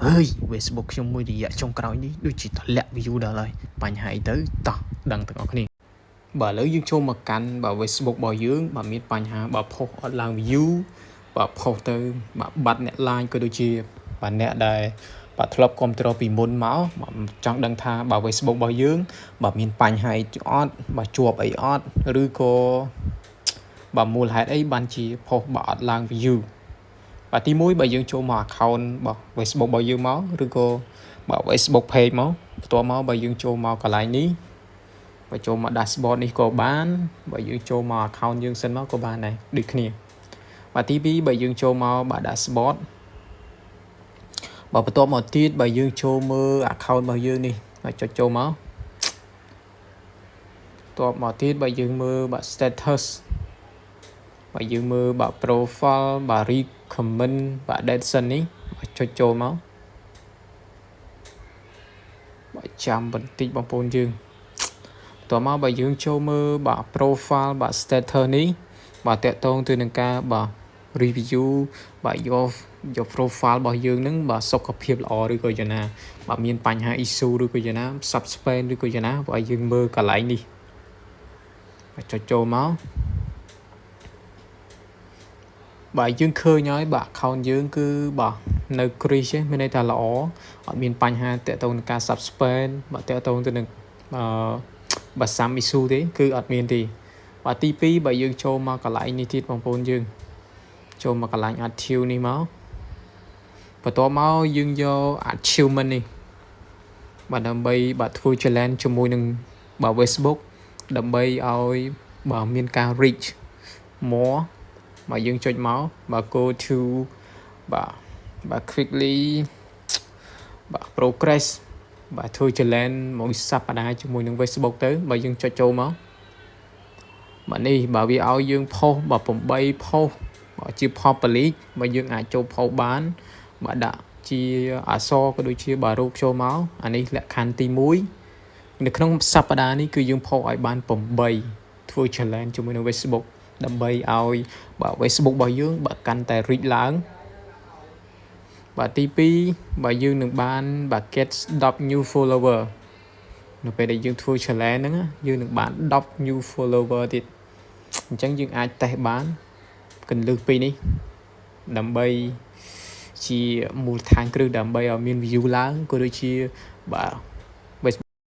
ហើយ Facebook ខ្ញុំមួយរយៈចុងក្រោយនេះដូចជាធ្លាក់ view ដល់ហើយបញ្ហាអីទៅតោះដឹងទាំងអស់គ្នា។បាទឥឡូវយើងចូលមកកាន់បាទ Facebook របស់យើងបាទមានបញ្ហាបាទផុសអត់ឡើង view បាទផុសទៅបាទបាត់អ្នក like ក៏ដូចជាបាទអ្នកដែលបាទធ្លាប់គ្រប់គ្រងពីមុនមកបាទចង់ដឹងថាបាទ Facebook របស់យើងបាទមានបញ្ហាអីអត់បាទជាប់អីអត់ឬក៏បាទមូលហេតុអីបានជាផុសបាទអត់ឡើង view។ បាទទី1បើយើងចូលមក account របស់ Facebook របស់យើងមកឬក៏បាទ Facebook page មកបន្ទាប់មកបើយើងចូលមកកន្លែងនេះបើចូលមក dashboard នេះក៏បានបើយើងចូលមក account យើងសិនមកក៏បានដែរដូចគ្នា។បាទទី2បើយើងចូលមកបាទ dashboard បើបន្ទាប់មកទៀតបើយើងចូលមើល account របស់យើងនេះហើយចុចចូលមកបន្ទាប់មកទៀតបើយើងមើលបាទ status បើយើងមើលបាទ profile បាទ recommend បាទ date នេះបាទចុចចូលមកបាទចាំបន្តិចបងប្អូនយើងបន្ទាប់មកបើយើងចូលមើលបាទ profile បាទ status នេះបាទតាក់ទងទៅនឹងការបាទ review បាទយក profile របស់យើងនឹងបាទសុខភាពល្អឬក៏យ៉ាងណាបាទមានបញ្ហា issue ឬក៏យ៉ាងណា suspend ឬក៏យ៉ាងណាបើយើងមើលកន្លែងនេះបាទចុចចូលមកបាទយើងឃើញហើយបាទ account យើងគឺបាទនៅ clear ទេមានន័យថាល្អអត់មានបញ្ហាតាក់ទងនឹងការ suspend បាទតាក់ទងទៅនឹងអឺបាទ some issue ទេគឺអត់មានទេ។បាទទី2បើយើងចូលមកកន្លែងនេះទៀតបងប្អូនយើងចូលមកកន្លែង active នេះមកបន្ទាប់មកយើងយក achievement នេះបាទដើម្បីបាទធ្វើ challenge ជាមួយនឹងបាទ Facebook ដើម្បីឲ្យបាទមានការ reach more។ បាទយើងចុចមកបាទ go to បាទបាទ quickly បាទ progress បាទធ្វើ challenge មួយសប្តាហ៍ជាមួយនឹង Facebook ទៅបើយើងចុចចូលមកបាទនេះបើវាឲ្យយើងផុសបាទ8ផុសបាទជា public បើយើងអាចចូលផុសបានបាទដាក់ជាអក្សរក៏ដូចជាបាទរូបចូលមកអានេះលក្ខខណ្ឌទី1នៅក្នុងសប្តាហ៍នេះគឺយើងផុសឲ្យបាន8ធ្វើ challenge ជាមួយនឹង Facebook ដើម្បីឲ្យបាទ Facebook របស់យើងបាទកាន់តែរីកឡើងបាទទី2បើយើងនឹងបានបាទ get 10 new follower នៅពេលដែលយើងធ្វើ challenge ហ្នឹងយើងនឹងបាន10 new follower ទៀតអញ្ចឹងយើងអាចតេស្តបានកន្លឹះពីរនេះដើម្បីជាមូលដ្ឋានគ្រឹះដើម្បីឲ្យមាន view ឡើងក៏ដូចជាបាទ